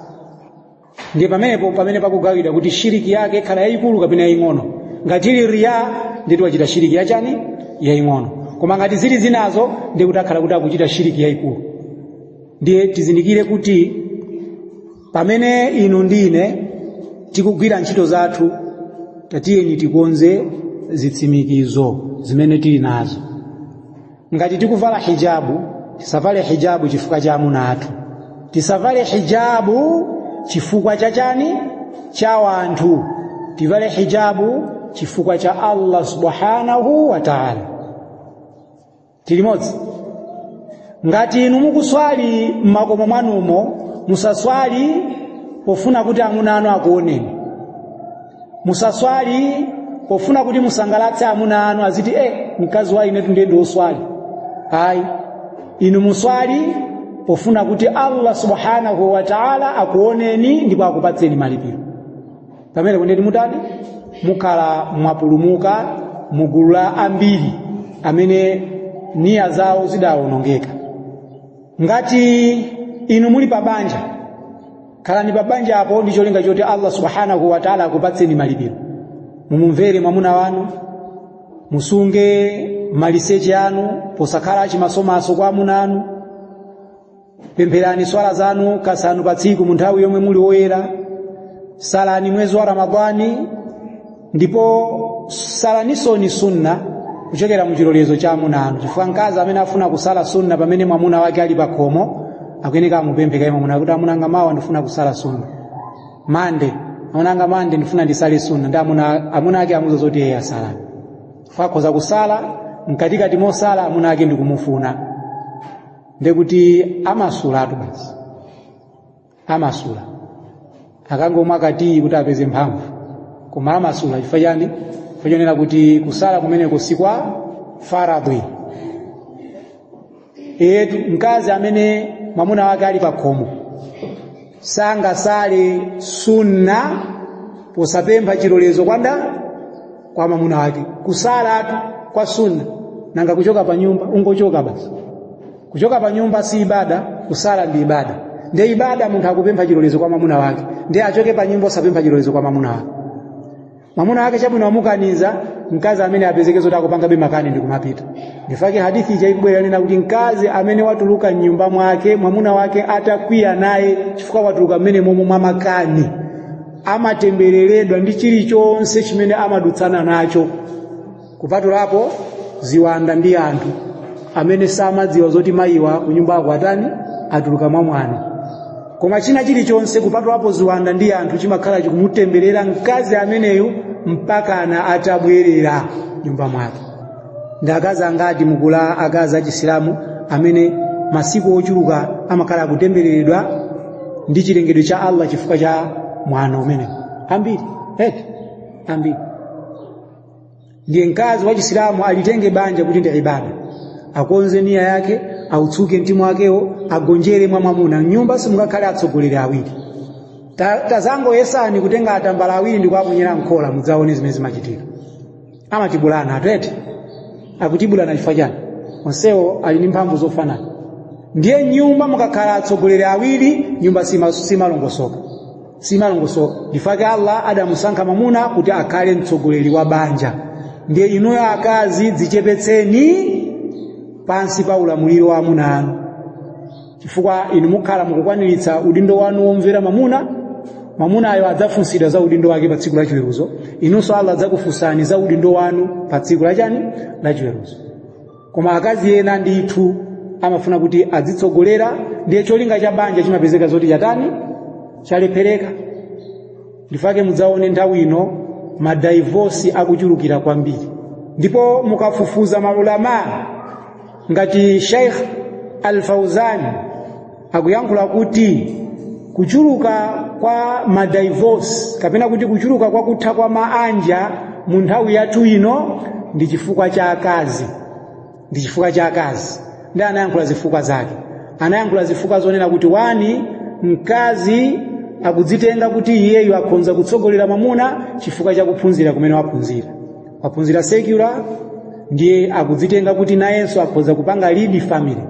ndiye pamenepo pamene pakugawidwa kuti shiriki yake ikhala yayikulu kapena yaying'ono. Ngati ili riya, nditi wachita shiriki yachani, yaying'ono. Koma ngati zili zinazo, ndiye kuti akhala kuti akuchita shiriki yayikulu. Ndiye tizindikire kuti pamene inu ndine tikugwira ntchito zathu, tatiyeni tikonze zitsimikizo zimene tili nazo. Ngati tikuvala hijabu, tisavale hijabu chifukwa cha amuna athu, tisavale hijabu chifukwa cha chani, cha wanthu. Tivale hijabu chifukwa cha Allah subhanahu wa ta'ala. Tilimodzi. Ngati inu mukuswali m'makomo mwanumo, musaswali pofuna kuti amuna anu akuoneni, musaswali pofuna kuti musangalatse amuna anu, aziti mkazi wa inetu ndiye ndiwoswali. Ayi, inu muswali pofuna kuti Allah subhanahu wa ta'ala akuoneni ndipo akupatseni malipiro. Pamene kundeti mutani, mukhala mwapulumuka mugulu la ambiri amene niya zawo zidawonongeka. Ngati inu muli pa banja, khalani pa banja apo ndi cholinga choti Allah subhanahu wa ta'ala akupatseni malipiro. Mumumvere mwamuna wanu, musunge maliseche anu posakhala chimasomaso kwa amuna anu, pempherani swala zanu kasanu pa tsiku mu nthawi yomwe muli woyera, salani mwezi wa Ramadhani, ndipo salanisoni sunna kuchokera mu chilolezo cha amuna anu, chifukwa mkazi amene afuna kusala sunna pamene mwamuna wake ali pa khomo akuyeneka amupemphe kaye mwamuna kuti, amuna anga, mawa ndifuna kusala sunna, mande, amuna anga, mande ndifuna ndisale sunna. Ndi amuna ake amuza zoti iye asalani, chifukwa akhoza kusala mkatikati mosala amuna ake ndikumufuna, ndekuti amasulatu basi, amasula akangomwa katiyi kuti apeze mphamvu, koma amasula. Chifukwa chani? Chifukwa chonena kuti kusala kumeneko si kwa faradhi. Etu, mkazi amene mwamuna wake ali pa khomo sangasale sunna posapempha chilolezo kwanda kwa mwamuna wake. Kusalatu kwa sunna, nanga kuchoka pa nyumba, ungochoka basi. Kuchoka pa nyumba si ibada, kusala ndi ibada. Ndiye ibada munthu akupempha chilolezo kwa mwamuna wake, ndiye achoke pa nyumba osapempha chilolezo kwa mwamuna wake? Mwamuna wake chabwino wamukaniza, mkazi amene apezeke zoti akupangabe makani ndi kumapita. Ndifake hadithi ija ikubwera nena kuti mkazi amene watuluka mnyumba mwake mwamuna wake atakwiya naye chifukwa watuluka mmene momwe mwa makani, amatembereredwa ndi chilichonse chimene amadutsana nacho, kupatulapo ziwanda ndi anthu amene samadziwa zoti mayiwa kunyumba ako atani, atuluka mwa mwano. Koma china chilichonse kupatulapo ziwanda ndi anthu chimakhala chikumutemberera mkazi ameneyu mpakana atabwerera nyumba mwake. Ndi akazi angati mukula akazi achisilamu amene masiku ochuluka amakhala akutembereredwa ndi chilengedwe cha Allah chifukwa cha mwano umenewu? Ambiri eti, ambiri. Ndiye mkazi wa chisilamu alitenge banja kuti ndi ibada, akonze niya yake, autsuke mtima wakewo, agonjere mwa mwamuna. Nyumba simungakhale atsogoleri awiri. Tazangoyesani kutenga atambala awiri ndi kuwaponyera nkhola, mudzaone zimene zimachitika. Amatibulana atete, akutibulana chifukwa chani? Onsewo ali ndi mphamvu zofanana. Ndiye nyumba mukakhala atsogoleri awiri, nyumba simalongosoka, simalongosoka. Ndifake Allah adamusankha mwamuna kuti akhale mtsogoleri wa banja. Ndiye inuyo akazi dzichepetseni pansi pa ulamuliro wa amuna anu, chifukwa inu mukhala mukukwaniritsa udindo wanu womvera mwamuna. Mwamunayo adzafunsidwa za udindo wake pa tsiku la chiweruzo. Inunso Allah adzakufunsani za udindo wanu pa tsiku lachani? Lachiweruzo. Koma akazi ena ndithu amafuna kuti adzitsogolera, ndiye cholinga cha banja chimapezeka zoti chatani? Chalephereka. Ndifake mudzaone nthawi ino madivorce akuchulukira kwambiri. Ndipo mukafufuza maulama ngati Sheikh Al-Fauzan akuyankhula kuti kuchuluka kwa madivorce kapena kuti kuchuluka kwa kutha kwa maanja mu nthawi yathu ino ndi chifukwa cha akazi, ndi chifukwa cha akazi. Ndi anayankhula zifukwa zake, anayankhula zifukwa zonena kuti wani, mkazi akudzitenga kuti iyeyo akhonza kutsogolera mwamuna chifukwa cha kuphunzira kumene waphunzira, waphunzira secular, ndiye akudzitenga kuti nayenso akhonza kupanga lead family.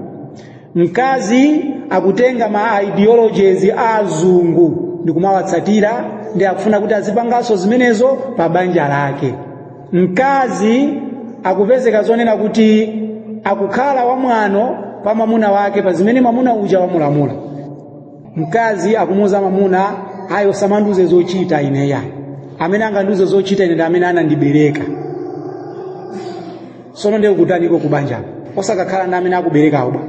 Mkazi akutenga ma ideologies a azungu ndikumawatsatira, ndi akufuna kuti azipanganso zimenezo pa banja lake. Mkazi akupezeka zonena kuti akukhala wamwano kwa mwamuna wake pa zimene mwamuna uja wamulamula. Mkazi akumuuza mwamuna, "Ayo, samandiuze zochita ineya. Amene angandiuze zochita ine ndi amene anandibereka." Sono ndiye kutaniko kubanjako? Osakakhala ndi amene akuberekawo bwa?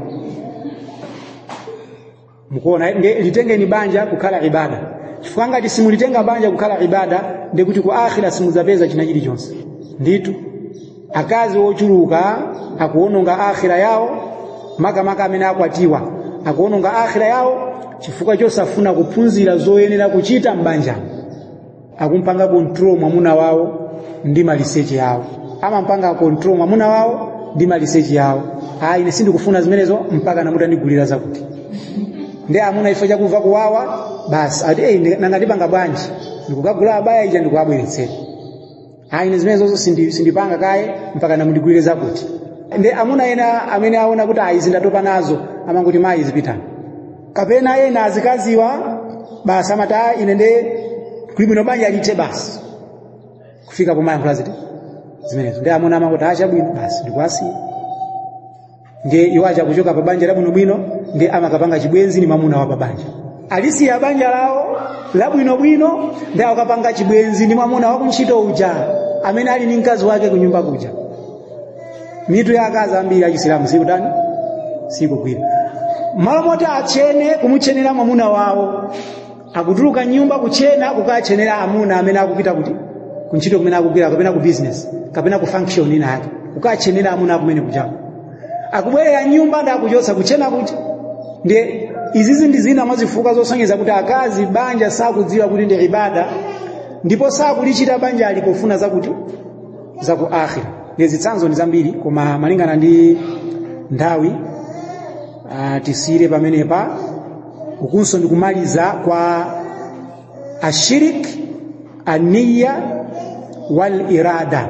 Mukuona? Nde litengeni banja kukhala ibada, chifukwa ngati simulitenga banja kukhala ibada, ndikuti ku akhira simudzapeza china chilichonse ndithu. Akazi ochuluka akuononga akhira yawo, makamaka amene akwatiwa akuononga akhira yawo chifukwa chosafuna kuphunzira zoyenera kuchita m'banjamo. Akumpanga control mwamuna wawo ndi maliseche yawo, amampanga control mwamuna wawo ndi maliseche yawo. "Ayi, ine sindikufuna zimenezo mpaka namutandigulira zakuti." Ndi amuna ifo chakumva kuwawa basi ati, "Ei, nanga ndipanga bwanji? Ndikukagula abaya ija ndikuabweretsera. Ayi, ine zimenezozo sindipanga kaye mpaka namundigulire zakuti." Ndi amuna ena amene aona kuti ayi, zindatopa nazo, amangoti, "Mayi, zipitani." Kapena ena azikaziwa basi amati, "Ayi, ine nde kuli bwino banja lithe basi," kufika pomayankhula ziti zimenezo. Ndi amuna amangoti, "Achabwino," basi ndikuasiya. Ndiye iwo acha kuchoka pa banja labwinobwino, ndi amakapanga chibwenzi ni mwamuna wa pa banja. Alisiya banja lawo labwinobwino, ndi akapanga chibwenzi ndi mwamuna wa kuntchito uja amene ali ndi mkazi wake kunyumba kuja. Mitu ya akazi ambiri achisilamu sikutani? Sikugwira. Malo moti achene kumuchenera mwamuna wawo, akutuluka nyumba kuchena kukachenera amuna amene akupita kuti kuntchito kumene akugwira, kapena ku business, kapena ku function ina yake, kukachenera amuna kumene kuchako. Akubwerera nyumba ndi akuchotsa kuchena kucha. Ndiye izizi ndi zina mwa zifukwa zosonyeza kuti akazi banja sakudziwa kuti ndi ibada, ndipo sakulichita banja alipofuna zakuti zaku akhira. Ndiye zitsanzo ndi zambiri, koma malingana ndi nthawi tisiyire pamenepa. Ukunso ndikumaliza kwa ashirik aniya wal irada.